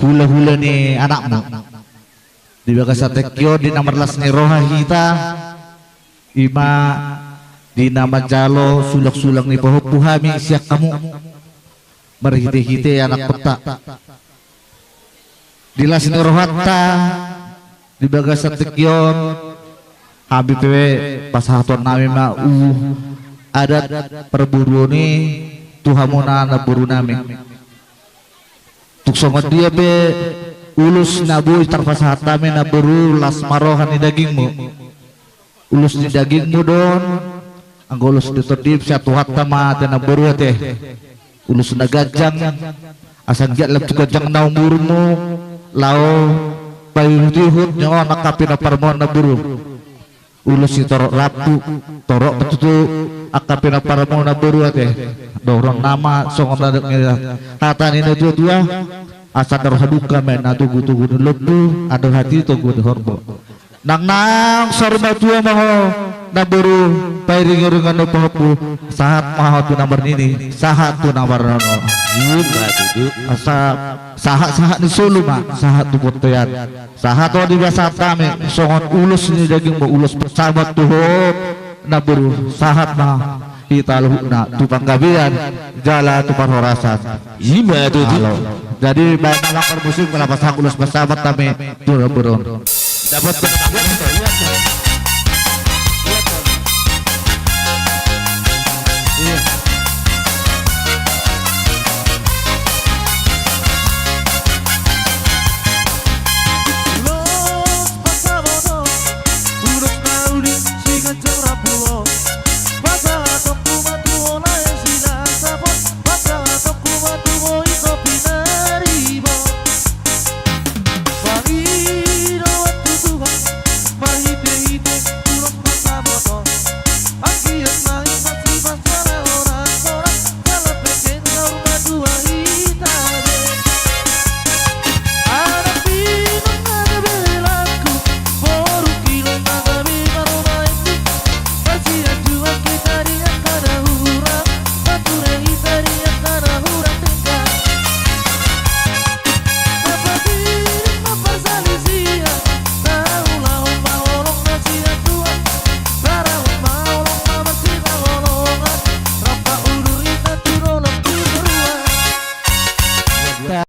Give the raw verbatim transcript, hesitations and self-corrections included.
hulahula ni anakmu. Di bagasan tingki on di na marlas ni roha hita, ima di na manjalo sulangsulang ni pahompu hami sian hamu marhitehite anakkonta. Di las ni rohanta di bagasan tingki on, hami pe pasahatonnami ma uhum adat parboruon i tu hamuna namborunami. Tung songon dia pe ulos na boi tarpasahat hami namboru, las ma roha ni dagingmu. Ulos ni dagingmu do on, anggo ulos ni tondimi sian Tuhanta ma ate namboru ate. Ulos na ganjang, asa anggiat lam tu ganjang na umurmu, laho paihutihut ni on angka pinamparanmu namboru. Ulos ni torop rambu, torop pe tutu angka pinamparanmu namboru ate. Dohononnami ma songon na didok ni hata ni natuatua, asa andor halumpang ma na togutogu ni lombu, andor hatiha togu ni horbo. Nangnang saur matua ma ho namboru, pairingiringi ni pahompu, sahat ma ho tu na marnini, sahat tu na marnono. Ima tutu. Asa sahatsahat ni solu ma sahat tu bontean. Sahat ho di bagasan hami songon ulos ni dagingmu, ulos parsaoran tu ho namboru, sahat ma hita saluhutna tu panggabean jala tu parhorasan. Ima tutu. Alo. Jadi baen ma parmusik, molo pasahat ulos parsaoran hami tu namboru on. Dapothon ma.